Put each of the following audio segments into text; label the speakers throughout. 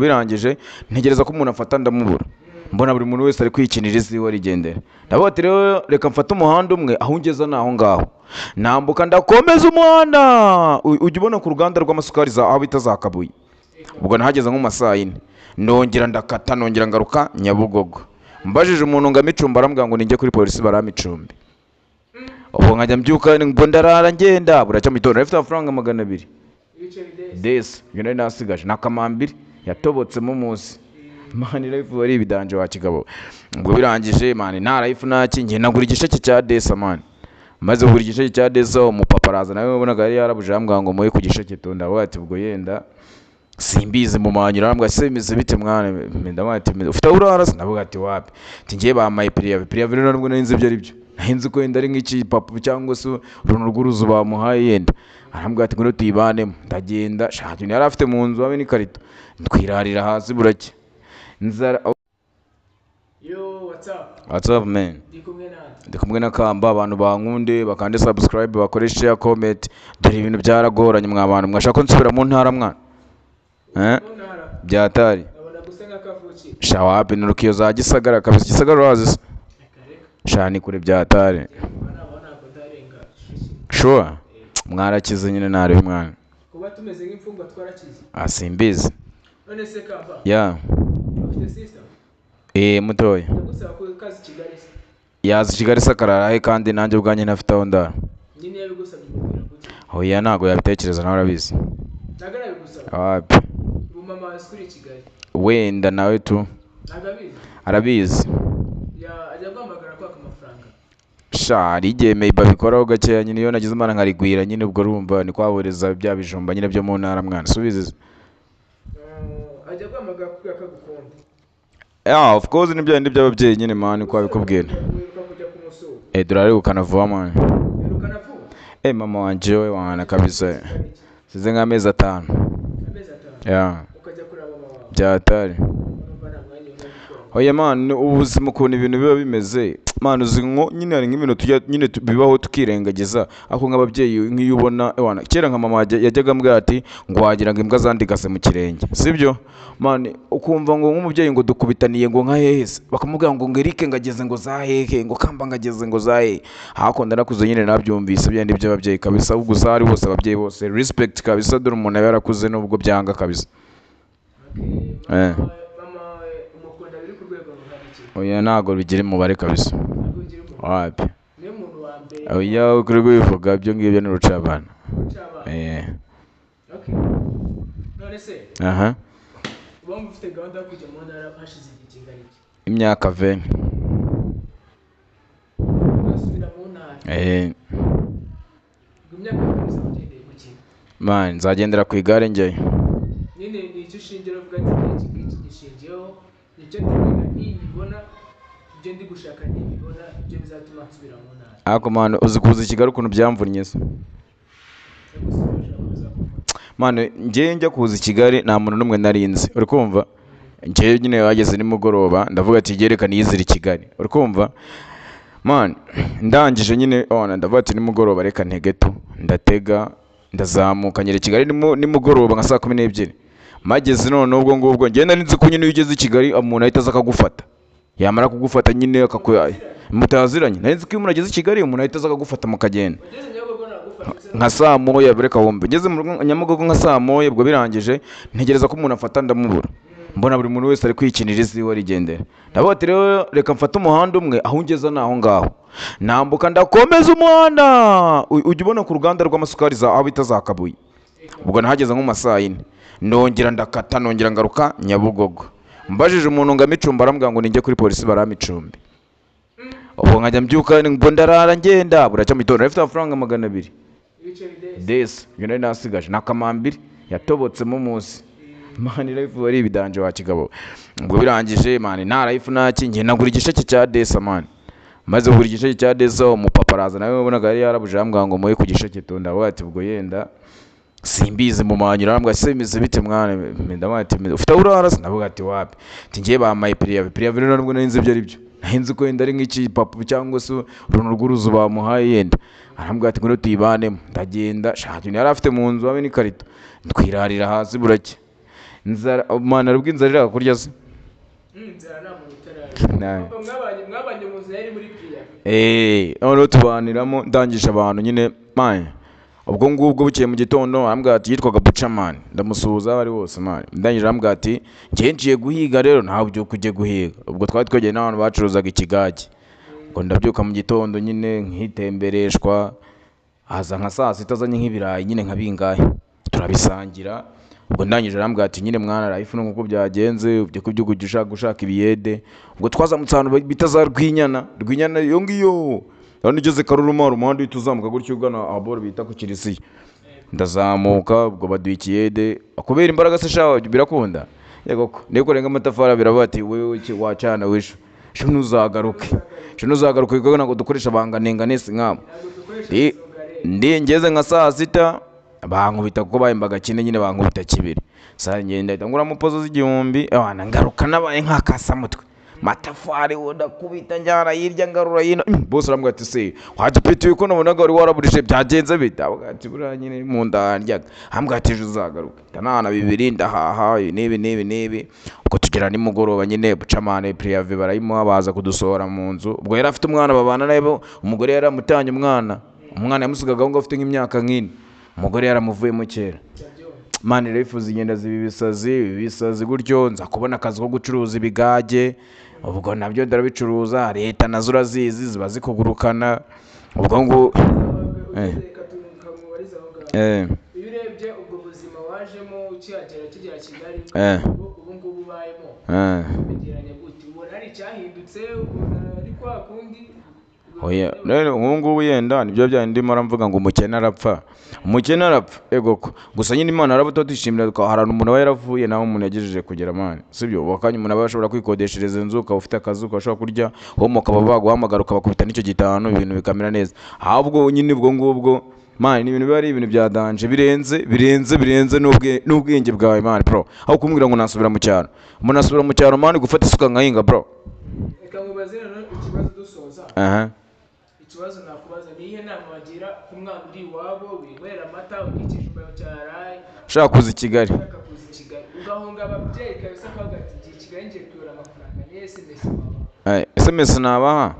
Speaker 1: Birangije ntegereza ko umuntu afata ndamubura, mbona buri muntu wese ari kwikinira iziwe arigendera. Ndavuga ati: "Rero reka mfate umuhanda umwe, aho ungeza ni aho ngaho." Nambuka ndakomeza umuhanda. Ujya ubona ku ruganda rw'amasukari za aho bita za Kabuye. Ubwo nahageze nko mu ma saa 4, nongera ndakata, nongera ngaruka Nyabugogo. Mbajije umuntu ngo amicumbi, arambwira ngo ninjye kuri polisi barampa icumbi. Ubwo nkajya mbyuka ngo ndarara ngenda, buracya mu gitondo. Nari mfite amafaranga 200 desi, ibyo nari nasigaje ni akamambiri yatobotsemo munsi. Man, life wari ibidanje wa kigabo. Ubwo birangije, man, nta life naki, njye nagura igisheke cya desa, man. Maze kugura igisheke cya desa, umupapa araza nawe wabonaga yari yarabuje, arambwira ngo muhe ku gisheke tu. Ndavuga ati: "Ubwo yenda simbizi mu manyura." Arambwira: "Se bimeze bite mwana?" Ndavuga ati: "Ufite aho urara se?" Ndavuga ati: "Wapi." Ati: "Ngiye bamaye préavis." Préavis rero nubwo nari nzi ibyo ari byo, nari nzi ko wenda ari nk'ikipapuro cyangwa se uruntu rw'uruzu bamuhaye yenda. Arambwira ati: "Ngwino tuyibanemo." Ndagenda, shaka ikintu yari afite mu nzu habe n'ikarito, twirarira hasi, buracya inzara.
Speaker 2: Yo, what's up?
Speaker 1: What's up, man?
Speaker 2: Ndi kumwe nande?
Speaker 1: Ndi kumwe na Kamba. Abantu bankunde, bakande subscribe, bakore share, comment. Dore ibintu byaragoranye mwa bantu, mwashaka ko nsubira mu ntara mwana, eh?
Speaker 2: Mu ntara?
Speaker 1: Byatari.
Speaker 2: Ndabona gusa nka kavukire.
Speaker 1: Sha wapi, nurukiyo za Gisagara kabisa. Gisagara urahazi se?
Speaker 2: Reka.
Speaker 1: Sha ni kure byatari.
Speaker 2: Kuba nabo ntabwo ndarenga.
Speaker 1: Sure, mwarakize nyine, narebe mwana.
Speaker 2: Kuba tumeze nk'imfungwa twarakize.
Speaker 1: Ah, simbizi.
Speaker 2: None se Kamba,
Speaker 1: ya.
Speaker 2: ufite sister?
Speaker 1: Eh, mutoya.
Speaker 2: Ndagusaba ko kazi Kigali se.
Speaker 1: Yaza i Kigali se akarara he kandi nanjye ubwanjye ntafite aho ndara?
Speaker 2: Nyine yabigusabye umubwira gute?
Speaker 1: Oya, ntabwo yabitekereza, nawe arabizi.
Speaker 2: Ntabwo arabigusaba?
Speaker 1: Wapi.
Speaker 2: Ubu mama wawe kuri Kigali?
Speaker 1: Wenda nawe tu.
Speaker 2: Ntabwo abizi?
Speaker 1: Arabizi.
Speaker 2: Ya, ajya guhamagara kwaka amafaranga?
Speaker 1: Sha hari igihe maybe abikoraho gakeya nyine, iyo nagize Imana nkarigwira nyine. Ubwo urumva ni kwaboreza bya bijumba nyine byo mu ntara mwana, subizi se.
Speaker 2: Ajya guhamagara kubera ko agukunda?
Speaker 1: Yeah, of course, ni bya bindi by'ababyeyi nyine, man, ko babikubwira.
Speaker 2: Wiruka kujya kumusura?
Speaker 1: Eh, duraregukana vuba, man.
Speaker 2: Wirukana vuba?
Speaker 1: Eh, mama wanje we wana kabisa, size nk'amezi 5.
Speaker 2: Amezi 5?
Speaker 1: Yeah.
Speaker 2: Ukajya kureba mama wawe?
Speaker 1: Byatari.
Speaker 2: Urumva nta mwanya ubona gukora?
Speaker 1: Oya man, ubuzima ukuntu ibintu biba bimeze, man, uzi nko nyine hari nk'ibintu tujya nyine bibaho tukirengagiza, ariko nk'ababyeyi nk'iyo ubona ewana, kera nka mama yajyaga ambwira ati ngo wagira ngo imbwa zandigase mu kirenge, sibyo man? Ukumva ngo nk'umubyeyi ngo dukubitaniye ngo nka hehe se, bakamubwira ngo Eric ngo ageze ngo za hehe, ngo Kamba ngo ageze ngo za hehe. Hakuno ndanakuze nyine, nabyumvise byandi by'ababyeyi kabisa. Ahubwo gusa hari bose, ababyeyi bose, respect kabisa. Dore umuntu aba yarakuze nubwo byanga kabisa.
Speaker 2: Okay,
Speaker 1: Eh.
Speaker 2: mama wawe umukunda biri ku rwego rungana iki?
Speaker 1: Oya, ntabwo bigira umubare kabisa.
Speaker 2: Ntabwo ugira umuntu?
Speaker 1: Wapi.
Speaker 2: Niwe muntu wa mbere?
Speaker 1: Oya, kuri kubivuga ibyo ngibyo ni urucabana.
Speaker 2: Ucabana?
Speaker 1: Eh.
Speaker 2: Okay, none se
Speaker 1: Aha.
Speaker 2: uba wumva ufite gahunda yo kujya mu ntara hashize igihe kingana iki?
Speaker 1: Imyaka 20.
Speaker 2: Ugasubira mu ntara?
Speaker 1: Eh.
Speaker 2: Ngo imyaka 20 uzaba ugendeye ku kintu?
Speaker 1: Man, nzagendera ku igare njyeyo.
Speaker 2: Nyine ni icyo ushingira uvuga ati iki ngiki gishingiyeho, nicyo ndi kwiga, nibibona ibyo ndi gushaka, nibibona ibyo bizatuma nsubira mu ntara.
Speaker 1: Ariko man, uzi kuza i Kigali ukuntu byamvunnye se?
Speaker 2: Gusubira ushobora kuba bizakuvuna.
Speaker 1: Man, njyewe njya kuza i Kigali nta muntu n'umwe nari nzi, uri kumva? Njyewe nyine wageze nimugoroba, ndavuga ati: "Reka niyizire i Kigali," uri kumva man? Ndangije nyine ona, ndavuga ati: "Nimugoroba reka ntege tu." Ndatega, ndazamuka, ngera i Kigali nimugoroba nka saa 12. Mageze none ubwo ngubwo njyewe nari nzi ko nyine iyo ugeze i Kigali umuntu ahita aza akagufata, yamara kugufata nyine akaku mutaziranye. Nari nzi ko iyo umuntu ageze i Kigali umuntu ahita aza akagufata mukagenda.
Speaker 2: Ugeze Nyabugogo nagufata?
Speaker 1: Nka saa 1, reka wumve, ngeze mu rugo Nyabugogo nka saa 1. Ubwo birangije ntegereza ko umuntu afata ndamubura, mbona buri muntu wese ari kwikinira iziwe arigendera. Ndavuga ati: "Rero reka mfate umuhanda umwe, aho ungeza ni aho ngaho." Nambuka ndakomeza umuhanda. Ujya ubona ku ruganda rw'amasukari za aho bita za Kabuye. Ubwo nahageze nko mu ma saa 4, nongera ndakata, nongera ngaruka Nyabugogo. Mbajije umuntu ngo amicumbi, arambwira ngo ninjye kuri polisi barampa icumbi. Ubwo nkajya mbyuka ngo ndarara ngenda, buracya mu gitondo. Nari mfite amafaranga 200 desi, ibyo nari nasigaje ni akamambiri yatobotsemo munsi. Man, life wari ibidanje wa kigabo. Ubwo birangije, man, nta life naki, njye nagura igisheke cya desa, man. Maze kugura igisheke cya desa, umupapa araza nawe wabonaga yari yarabuje, arambwira ngo muhe ku gisheke tu. Ndavuga ati: "Ubwo yenda simbizi mu manyura." Arambwira: "Se bimeze bite mwana?" Ndavuga ati: "Ufite aho urara se?" Ndavuga ati: "Wapi." Ati: "Ngiye bamaye préavis." Préavis rero nubwo nari nzi ibyo ari byo, nari nzi ko wenda ari nk'ikipapuro cyangwa se uruntu rw'uruzu bamuhaye yenda. Arambwira ati: "Ngwino tuyibanemo." Ndagenda, shaka ikintu yari afite mu nzu habe n'ikarito, twirarira hasi, buracya. Inzara mana, arubwo inzara irakurya se?
Speaker 2: Inzara nta muntu utararya.
Speaker 1: Nabi.
Speaker 2: Papa, mwabanye mu nzu yari muri priya?
Speaker 1: Noneho tubaniramo, ndangisha abantu nyine man. Ubwo ngubwo bukeye mu gitondo arambwira ati, yitwaga Bucamani, ndamusuhuza aho ari hose man. Ndangije arambwira ati njye ngiye guhiga rero, ntawe ubyuka ujye guhiga. Ubwo twari twegereye n'abantu bacuruzaga ikigage. Ubwo ndabyuka mu gitondo nyine nkitembereshwa, aza nka saa sita azanye nk'ibirayi nyine nka bingahe, turabisangira. Ubwo ndangije arambwira ati nyine mwana, life nuko byagenze, ujye kubyuka ujya ushaka ibiyede. Ubwo twazamutse ahantu bita za Rwinyana, Rwinyana iyo ngiyo hano ugeze Karuruma hari umuhanda uhita uzamuka gutyo ugana ahaboro bita ku Kirisiya. Ndazamuka, ubwo baduha ikiyede kubera imbaraga se sha birakunda. Yego ko niyo kurenga amatafari abiri avuga ati wewe wacana w'ejo ejo ntuzagaruke, ejo ntuzagaruke kuko ntabwo dukoresha banganengane si nkabo.
Speaker 2: Ntabwo dukoresha isonga.
Speaker 1: Ndi ngeze nka saa sita bankubita, kuko bahembaga kine nyine, bankubita kibiri. Saa ngenda ahita nguramo pozo z'igihumbi, abana ngaruka nabaye nk'akasamutwe, matafari ndakubita njyana hirya ngarura hino. Bose arambwira ati se wajya ko nabonaga wari waraburije, byagenze bite? Avuga ati buriya nyine mu nda ndyaga. Ambwira ati ejo uzagaruka. Ndanahana bibiri, ndahaha ibi n'ibi n'ibi n'ibi. Ubwo tugera nimugoroba nyine, bucamane priyave barayimuha, baza kudusohora mu nzu. Ubwo yari afite umwana babana nawe, umugore yaramutanye umwana, umwana yamusigaga aho ngaho afite nk'imyaka nk'ine, umugore yaramuvuyemo kera. Mani rero ifuza igenda ziba ibisazi, ibisazi gutyo. Nza kubona akazi ko gucuruza ibigage, ubwo nabyo ndabicuruza. Leta nazo urazizi ziba zikugurukana. Ubwo ngo
Speaker 2: Reka tukamubariza aho ngaho. Iyo urebye ubwo buzima wajemo ukihagera, ukigera Kigali, ubu ngubu ubayemo, ubigereranya gute? Ubona hari icyahindutse? Ubona ari kwa kundi?
Speaker 1: Oya, rero ubu ngubu yenda nibyo bya ndimo aramvuga ngo umukene arapfa, umukene arapfa. Yego ko gusa nyine Imana yarabuto dushimira, hari ahantu umuntu aba yaravuye naho umuntu yagejeje kugera mani, sibyo? Ubu akanya umuntu aba ashobora kwikodeshereza inzu, ukaba ufite akazi, ukaba ushobora kurya home, ukaba baguhamagara ukabakubita n'icyo gitanu, ibintu bikamera neza. Ahubwo nyine ubwo ngubwo mani ni ibintu biba ari ibintu bya danger, birenze birenze birenze n'ubwenge bwawe mani bro. Aho kumbwira ngo nasubira mu cyaro, umuntu asubira mu cyaro mani gufata isuka nkahinga bro.
Speaker 2: Reka nkubaze noneho ikibazo dusoza.
Speaker 1: Aha.
Speaker 2: Ikibazo nakubaza ni iyihe nama wagira ku mwana uri iwabo winywera amata, urya ikijumba cyaraye,
Speaker 1: ushaka kuza i Kigali,
Speaker 2: ushaka kuza i Kigali ugahunga ababyeyi kabisa, akavuga ati ngiye i Kigali, ngiye kuyora amafaranga, niyo SMS wabaha?
Speaker 1: SMS nabaha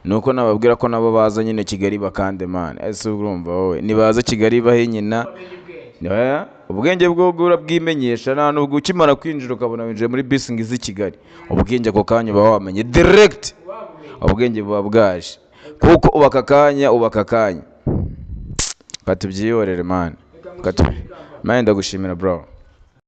Speaker 1: ni uko nababwira ko nabo baza nyine Kigali bakande mani. Ese urumva wowe nibaza Kigali bahe nyina
Speaker 2: bamenye ubwenge?
Speaker 1: Oya, ubwenge bwo urabwimenyesha, nta nubwo ukimara kwinjira ukabona winjiye muri bisi ngo ize i Kigali, ubwenge ako kanya uba wamenye direct.
Speaker 2: Wabumenye.
Speaker 1: Ubwenge buba bwaje kuko uba aka kanya, uba aka kanya. Katubyihorere mani.
Speaker 2: Reka ngushimire ikamba.
Speaker 1: Mani ndagushimira bro.